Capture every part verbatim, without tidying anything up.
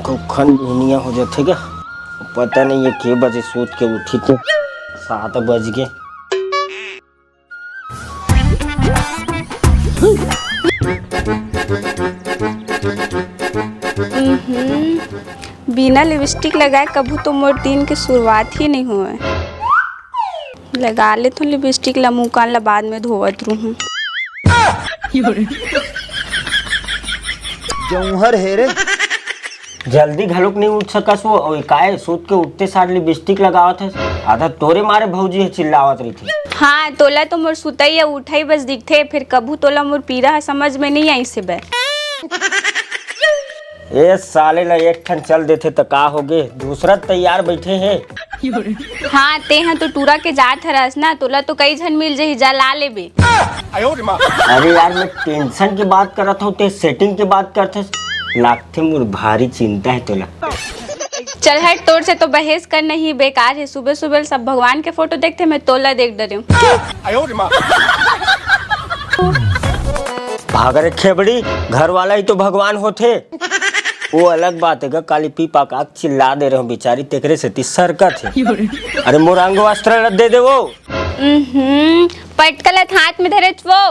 कखन बिहनिया हो जाथे गा, पता नहीं है के बजे सूत के उठी थे। सात बज गए। उहुं, बिना लिपस्टिक लगाए कभू तो मोर दिन के शुरुआत ही नहीं होवय। लगा लेथों लिपस्टिक ला, मुंह कान ला बाद में धोवत रहूं। जौहर हे रे। जल्दी घलोक नहीं उठ सकस वो, अउ काय सूत के उठते सार लिपस्टिक लगावत हस? आधा तोरे मारे भौजी ह चिल्लावत रहिथे। हाँ, तोला तो मोर सुतई या उठई बस दिखथे, फिर कभू तोला मोर पीरा ह समझ में नहीं आइस हे बे। ए साले ला एक ठन चल देथे त का होगे, दूसरा तैयार बैठे हे। हाँ, तेहा तो टूरा के जात हरस ना, तोला तो कई झन मिल जही, जा ला लेबे। अरे यार, मैं टेंशन की बात करत हूँ, ते सेटिंग की बात करथस। लागथे मोर भारी चिंता है तोला। चल हट, तोर से तो बहस करना ही बेकार है। सुबह सुबह सब भगवान के फोटो देखथे, मैं तोला देख डरे हूँ। भाग रे खेबड़ी, घर वाला ही तो भगवान होथे। वो अलग बात है गा, काली पी पा का चिल्ला दे रहे हो बेचारी, तेकरे सेती सरकत है। अरे मोर अंग वस्त्र ला दे दे वो। उहुं, पटकलत हाथ में धरेच वो।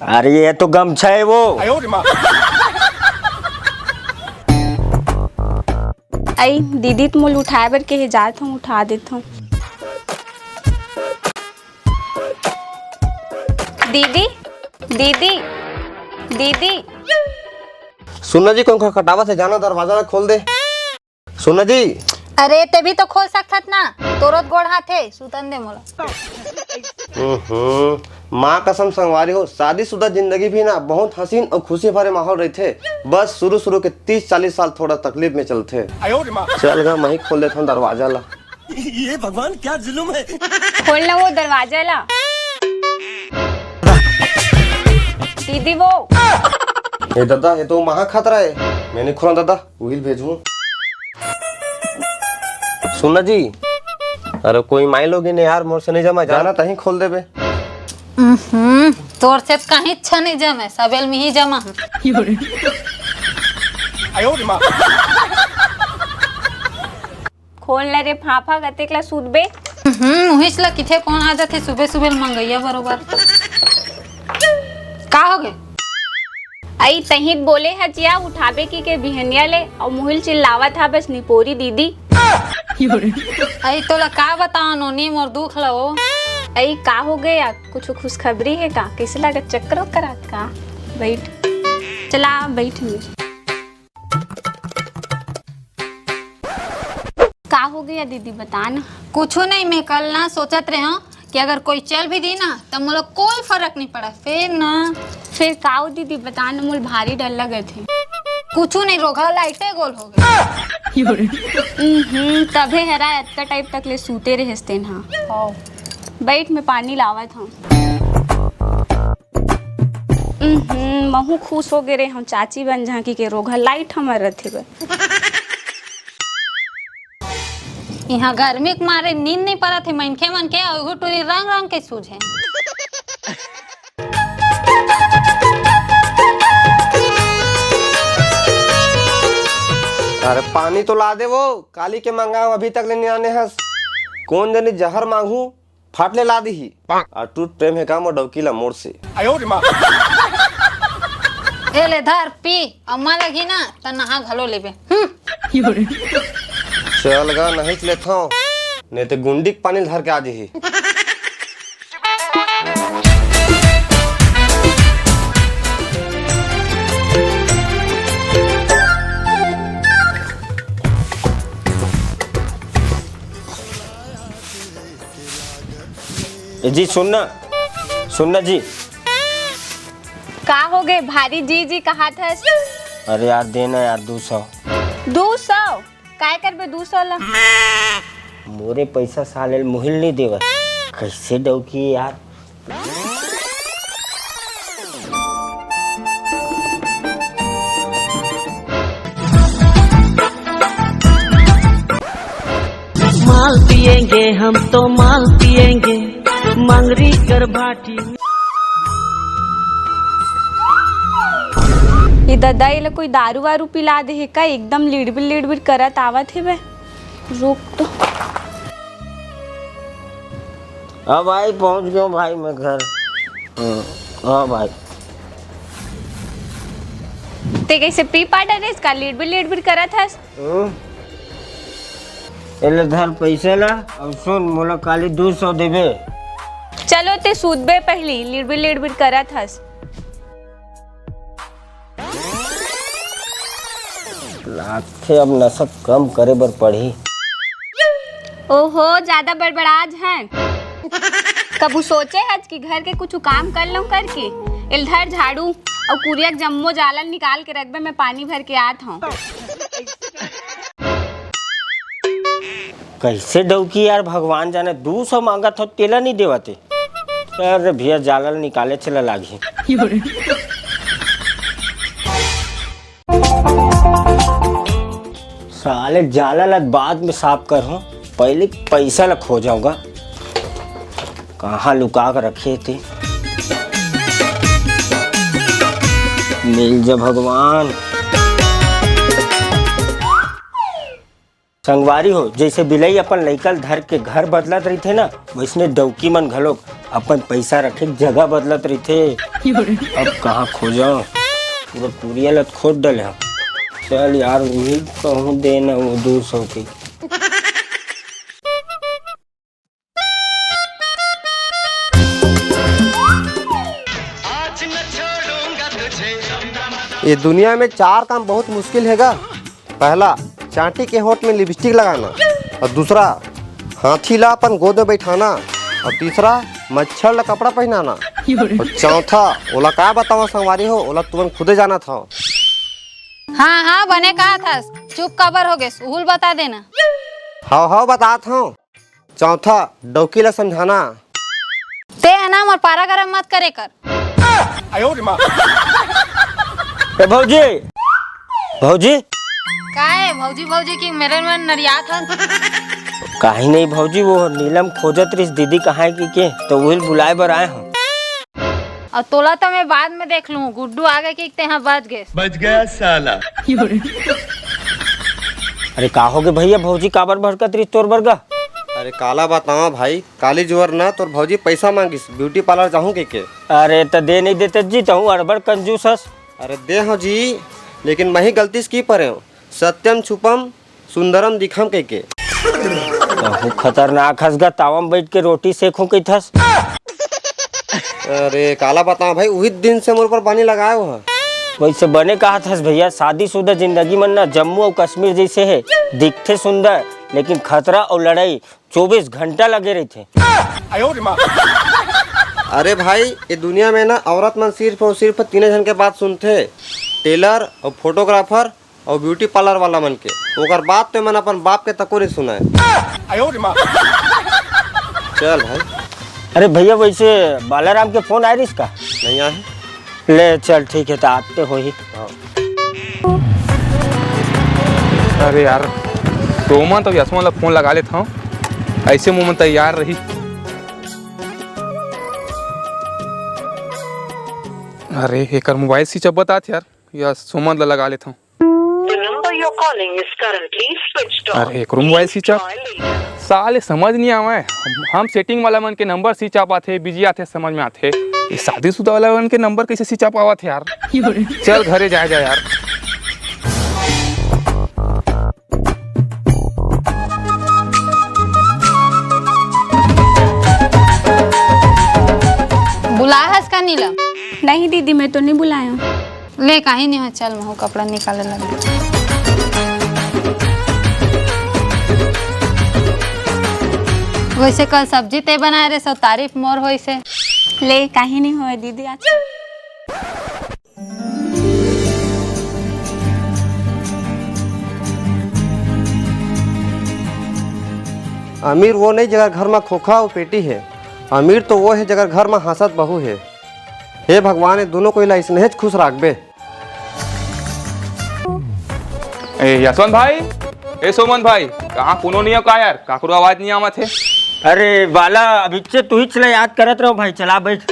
अरे ये तो गमछा है वो। आई दीदी त मोल उठाए बर केहे, जात हूँ उठा देत हूँ। दीदी, दीदी, दीदी। सुन ना जी, कौन खटखटावत है? जाना दरवाजा ला खोल दे। सुन ना जी। अरे ते भी तो खोल सकथस ना, तोरो त गोड़ हाथ है, सुतन दे मोला। हम्म, माँ कसम संगवारी हो, शादीशुदा जिंदगी भी ना बहुत हसीन और खुशी भरे माहौल रहथे। बस शुरू शुरू के तीस चालीस साल थोड़ा तकलीफ में चलथे। चल गा, मैं ही खोल देथन दरवाजा ला। ये भगवान, क्या जुल्म है। खोल ना वो दरवाजा ला। दीदी वो। ए दादा, ये तो महा खतरा है, मैं नहीं खोला दादा, उहिल भेजूं। सुन ना जी, अरे कोई माई लोगिन है यार, मोर से नहीं जमा, जाना तहीं खोल देबे। उहुं, तोर से कहीं अच्छा नहीं जमे, सबेल में ही जमा हूँ। खोल ना रे फाफा, कतेक ला सूतबे? हम्म, उहिच ला किथे, कौन आ जाथे सुबह सुबह मंगैया बरोबर। का हो गे? अई तहीं बोले ह जिया उठाबे की के बिहनिया ले, अउ मुहिल चिल्लावत हा बस निपोरी दीदी। अई तोला का बताओ नोनी मोर दुख ला ओ। अई का हो गया, कुछ खुशखबरी है का? कैसे लागत चक्कर ओकर आ का? बैठ, चला बैठ में। का हो गया दीदी, बता ना। कुछू नहीं, मैं कल ना सोचत रहे हूँ कि अगर कोई चल भी दी ना, तब मोला कोई फर्क नहीं पड़ा। फिर ना। फिर का हो दीदी, बता ना, मोला भारी डर लगत है। कुछू नहीं, रोगहा लाइटे गोल हो गए। हम्म, तभे हरा अतका टाइम तक ले सूते रहे तेन हा। बैठ, मैं पानी लावत हूँ। हम्म, महू खुश हो गए रे हम, चाची बन जहाँ की के रोगहा लाइट हमर रथे बर। इहाँ गर्मी के मारे नींद नहीं परत हे मनखे मन के, अउ एहू टूरी रंग रंग के सूझे। अरे पानी तो ला दे वो, काली के मंगाओ, अभी तक ले नहीं आने हस। कौन जनी जहर मांगू, फट ले ला दीही। अटूट प्रेम हे का मोर डौकी ला मोर से। ए ले धर, पी, अम्मा लगी ना, त नहा घलो लेबे। हम्म। चल गा, नहीं लेथव, नहीं ते गुंडी के पानी धर के आ जही। ए जी, सुन ना, सुन ना जी। का हो गए भारी जी जी कहाथस? अरे यार, दे ना यार, दू सौ। दू सौ? काय करबे दू सौ ला? मोरे पैसा साले ल मुहिल नहीं देवत, कैसे डौकी यार। माल पिएंगे, हम तो माल पिएंगे, मंगरी कर भाटी। ये ददा, ये ला कोई दारू वारू पिला दे हे का? एकदम लिड़बिड़ लिड़बिड़ करत आवत हे बे। रुक तो। अब आई, पहुंच गयो भाई मैं घर। हम्म, हाँ भाई। ते कैसे पी पाटा रे इसका? लिड़बिड़ लिड़बिड़ करत हस। हम्म। एले धर पैसा ला, अब सुन, मोला काली दू सौ देबे। चलो ते सूतबे पहली, लिड़बिड़ लिड़बिड़ करत हस। लागथे अब नशा कम करे बर पड़ही। ओहो, ज्यादा बड़बड़ाज है। कभू सोचे हस कि घर के कुछ काम कर लूं करके? एल धर झाड़ू अउ कुरिया के जम्मो जाला ल निकाल के रखबे, मैं पानी भर के आत हूँ। कैसे डौकी यार, भगवान जाने, दू सौ मांगत हो, तेला नहीं देवत हे। अरे भैया, जाला ल निकाले चला लागही। साले, जाला ल बाद में साफ कर हूँ, पहले पैसा ल खोजूंगा, कहाँ लुका के रखे थे। मिल जा भगवान। संगवारी हो, जैसे बिलई अपन लइका ल धर के घर बदलत रहिथे ना, वैसने डौकी मन घलोक अपन पैसा रखे के जगह बदलत रहिथे। अब कहाँ खोजं? पूरा कुरिया ल खोज डले हंव। चल यार, उही कहूँ दे ना वो दू सौ के। ये दुनिया में चार काम बहुत मुश्किल हे गा। पहला, चांटी के होंठ में लिपस्टिक लगाना, और दूसरा, हाथी ला अपन गोद में बैठाना, और तीसरा, मच्छर ला कपड़ा पहनाना, और चौथा, ओला का बतावं संगवारी हो, ओला तुमन खुदे जानत हव। हाँ, हाँ, बने कहा थस, चुप काबर हो गेस, उहू ल बता देना। हव, हव, बतात हव। चौथा, डौकी ला समझाना। ते है ना, मोर पारा गरम मत करे कर। ए भौजी, भौजी। का है भौजी, भौजी की मेरे मन नरियात हन? काही नहीं भौजी, वो नीलम खोजत रहिस दीदी कहाँ हे कि के, तो उही ल बुलाए बर आए हंव। अउ तोला तो मैं बाद में देख लूँ, गुड्डू आगे कि तेहा बच गेस। बच गया साला। अरे का होगे भैया, भौजी काबर भड़कत रहिस तोर बर गा? अरे काला बतावं भाई, काली जुवर ना तोर भौजी पैसा मांगिस, ब्यूटी पार्लर जाहूं कहिके। अरे त दे नहीं देते जी, तहूं अड़बड़ कंजूस हस। अरे दे हंव जी, लेकिन मही गलती से की परेंव, सत्यम छुपम सुंदरम दिखम कहिके। तहूं खतरनाक हस गा, तावा म बइठ के रोटी सेकहूं कहिथस। अरे काला बतावं भाई, उही दिन से मोर ऊपर बानी लगाए हो। वैसे बने कहत हस भैया, शादीशुदा जिंदगी मन ना जम्मू अउ कश्मीर जैसे हे, दिखथे सुंदर, लेकिन खतरा अउ लड़ाई चौबीस घंटा लगे रहिथे। अरे भाई, ये दुनिया में ना औरत मन सिर्फ अउ सिर्फ तीने झन के बात सुनथे, टेलर अउ फोटोग्राफर अउ ब्यूटी पार्लर वाला मन के। ओकर बात तो मन अपन बाप के तको नहीं सुनाए। चल भाई। अरे भैया, वैसे बालाराम के फोन आए रहिस का? नहीं आए। ले चल, ठीक है, त आते होही। हाँ। अरे यार, सोमन तो यशमन ला फोन लगा लेत हंव, ऐसे मोमन तैयार रही। अरे, एकर मोबाइल स्विच ऑफ बतात यार, या सोमन ला लगा लेत हंव। The number you're calling is currently switched off. अरे, एकरो mobile switch off. Try later. साले समझ नहीं आवे, हम, हम सेटिंग वाला मन के नंबर स्विच ऑफ आथे, बिजी आथे, समझ में आथे, ये शादीशुदा वाला मन के नंबर कैसे स्विच ऑफ आवत हे यार? चल घरे जाए जा यार। बुलाए हस का नीलम? नहीं दीदी, मैं तो नहीं बुलाया हूँ। ले, काहीं नहीं हो, चल, महू कपड़ा निकाले लगे। वैसे कल सब्जी ते बनाए रे, सब तारीफ मोर होइसे। ले, काहीं नहीं होय दीदी, आज अमीर वो नहीं, जेकर घर म खोखा अउ पेटी हे। अमीर तो वो हे, जेकर घर म हाँसत बहू हे। हे भगवान, ये दोनों कोई ला इसनेच खुश राखबे। ए यशवंत भाई, ए सोमन भाई, कहाँ कोनो नहीं हो का यार, काकरो आवाज नहीं आवत हे। अरे बाला, अभिच्चे तू ही चला याद करत रहो भाई, चला बैठ।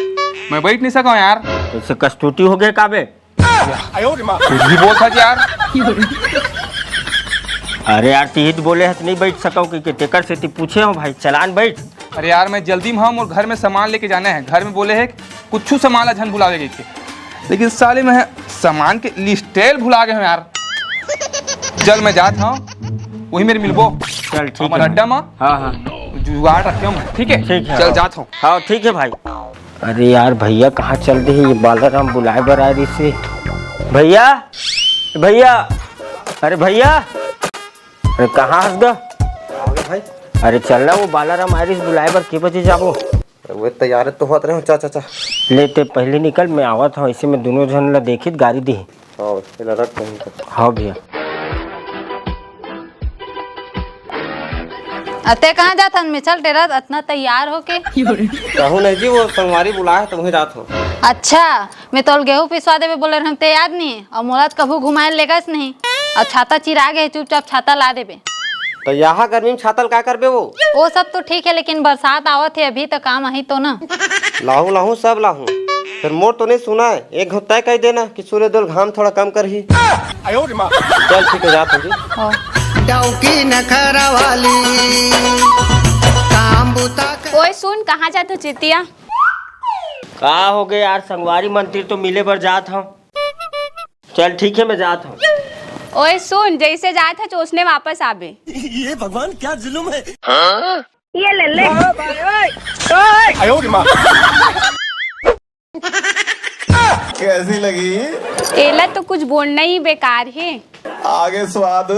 मैं बैठ नहीं सका यार। ऐसे कस्तूती हो गए का बे? कुछ भी बोलत हस यार। अरे यार, तिही त बोले हस नहीं बैठ सकव कहिके, तेकर सेती पूछे हो भाई, चलान बैठ। अरे यार, मैं जल्दी में हूँ, मोर घर में सामान लेके जाना है। घर में बोले है कुछ सामान ला झन भुलावे कहिके, लेकिन साले मैं सामान के लिस्टेल भुला गए हूँ यार। चल मैं जात हूँ, वही मेरे मिलबो। चल ठीक हमारे है। अड्डा में। हाँ हाँ। जुगाड़ रखे हूँ मैं, ठीक है? ठीक है, चल हाँ। जात हूँ। हाँ ठीक है भाई। अरे यार भैया कहाँ चल दे हे? ये बालाराम बुलाए बर आए रहिस हे। भैया, भैया, अरे भैया, अरे कहाँ हस गा? आओगे भाई? अरे चल ना, वो बालाराम आए रहिस बुलाए बर, के बजे जाबो? अरे वो तैयार तो होत रहे हो, चा, चा, चा। ले ते पहले निकल, मैं आवत हूँ, इसे मैं दोनों झन ला देखित गारी दी। हाँ, ये लड़क कहीं का। हाँ भैया। अते कहाँ जात हन मिछल टेरत अतना तैयार होके? कहूँ नहीं जी, वो संगवारी बुलाए हे तो वहीं जात हूँ। अच्छा, मैं तोल गेहूं पिसवा देबे बोले रहन, ते याद नहीं, अउ मोला त कभू घुमाए लेगस नहीं। अउ छाता चिरा गे हे, चुपचाप छाता ला देबे। तो यहाँ गर्मी में छाता ल का करबे वो? वो सब तो ठीक है, लेकिन बरसात आवत हे अभी, तो काम आही तो ना। लाहूं, लाहूं, सब लाहूं। फिर मोर तो नहीं सुना है, एक घंटा तय कर देना कि सूर्योदय घाम थोड़ा कम करही। चल ठीक है, जात हूँ जी। हो। डौकी नखरा वाली, काम बुता कर। ओए सुन, कहाँ जात हो चितिया? का हो गए यार, संगवारी मन तीर तो मिले बर जात हूँ। चल ठीक है, मैं जात हूँ। ओए सुन, जैसे जात है ओसने वापस आबे। ये भगवान क्या जुल्म है। ये ले ले। कैसी लगी? एला तो कुछ बोलना ही बेकार है। आगे स्वाद।